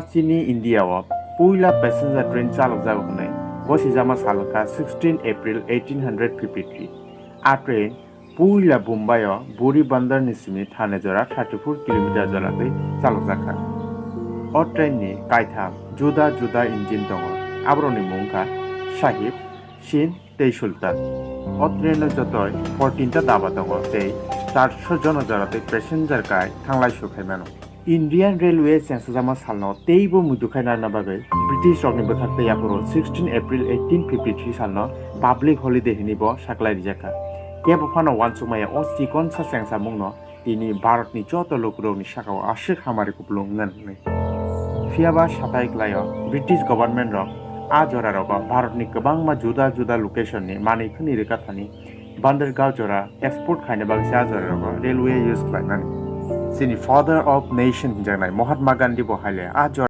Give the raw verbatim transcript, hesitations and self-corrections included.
Chini India o puila passenger train chalokjago hwnwi gosijama sal wngkha sixteen April eighteen hundred fifty-three. A train puila Bombay o Buri Bandar ni simi Thane jora thirty-four kilometer jora twi chalokjakha. O train ni kaitham juda juda engine tongo, aborokni mung wngkha Sahib, Sindh tei Sultan. O train o jotoi fourteen ta daba tongo tei charso jona jora twi passenger kai thanglai sukhaimano. Indian Railway chengsajama salno teibo muitu khai narwkna bagwi British rokni bwkhak tei aphuru sixteen April eighteen fifty-three salno public holiday hwnwi bo saklai rijakha. Kebo phano uansukmaya o chikonsa chengsamungno tini Bharatni joto lukurokni sakao aswk hamari kupulung wngnani hwnwi. Phiyaba satai kwlaio British government rok a jorarogo Bharatni kwbangma juda juda location ni manwi khwnwi rwkha thani Bandargaon jora export khaina bagwi se a jorarogo railway use khlaimani. Chini Father of Nation hinjaknai Mahatma Gandhi bo haile a jora